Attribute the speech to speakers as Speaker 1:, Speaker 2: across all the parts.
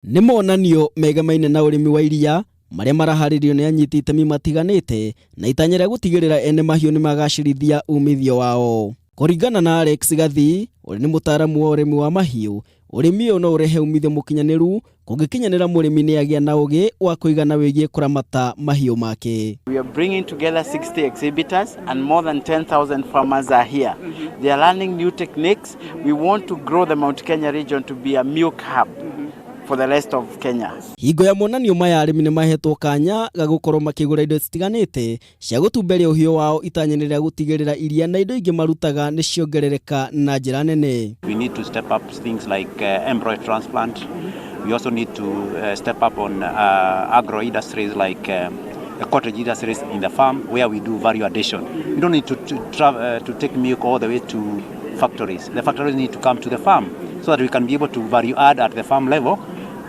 Speaker 1: Nĩ monanio megemaine na ũrĩmi wa iria marĩa maraharĩrio nĩ anyiti itemi matiganĩte na itanya rĩa gũtigĩrĩra ene mahiũ nĩ magacĩrithia umithio wao. Kũringana na Alex Gathii, ũrĩa nĩ mũtaaramu wa ũrĩmi wa mahiũ, ũrĩmi ũyũ no ũrehe umithio mũkinyanĩru kũngĩkinyanĩra mũrĩmi nĩ agĩa na ũgĩ wa kũigana wĩgiĩ kũramata mahiũ make.
Speaker 2: We are bringing together 60 exhibitors and more than 10,000 farmers are here. They are learning new techniques. We want to grow the Mount Kenya region to be a milk hub for the rest of Kenya.
Speaker 1: Hingo ya monanio maya arĩmi nĩ mahetwo kanya ga gũkorwo makĩgũra indo citiganĩte cia gũtumberia ũhiũ wao itanya-inĩ rĩa gũtigĩrĩra iria na indo ingĩ marutaga nĩ ciongerereka na njĩra nene.
Speaker 3: We need to step up things like embryo transplant. We also need to step up on agro industries like the cottage industries in the farm where we do value addition. We don't need to take milk all the way to factories. The factories need to come to the farm so that we can be able to value add at the farm level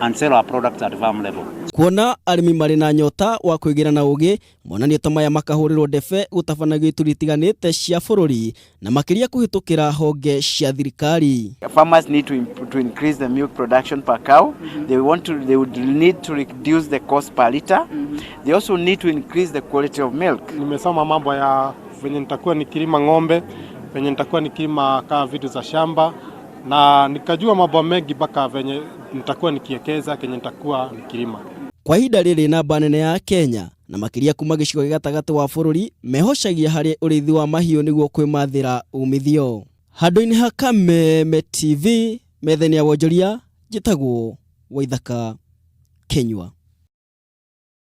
Speaker 3: and sell our products at the farm level.
Speaker 1: Kuona arĩmi marĩ na nyota wa kwĩgĩra na ũgĩ, monanio ta maya makahũrĩrwo ndebe gũtabanagio ituri itiganĩte cia bũrũri na makĩria kũhĩtũkĩra honge cia thirikari.
Speaker 2: Farmers need to increase the milk production per cow. They would need to reduce the cost per liter. They also need to increase the quality of milk.
Speaker 4: Nimesoma mambo ya venye nitakuwa nikilima ng'ombe, venye nitakuwa nikilima kaa vitu za shamba, na nikajua mambo mengi mpaka venye nitakuwa nikiekeza kenye nitakuwa nikilima.
Speaker 1: Kwa ihinda rĩrĩ namba nene ya Kenya na makĩria kuma gĩcigo gĩa gatagatĩ wa bũrũri mehocagia harĩ ũrĩithi wa mahiũ nĩguo kwĩmathĩra umithio. Handũ-inĩ ha Kameme TV metha-inĩ ya wonjoria njĩtagwo Waithaka Kenyua.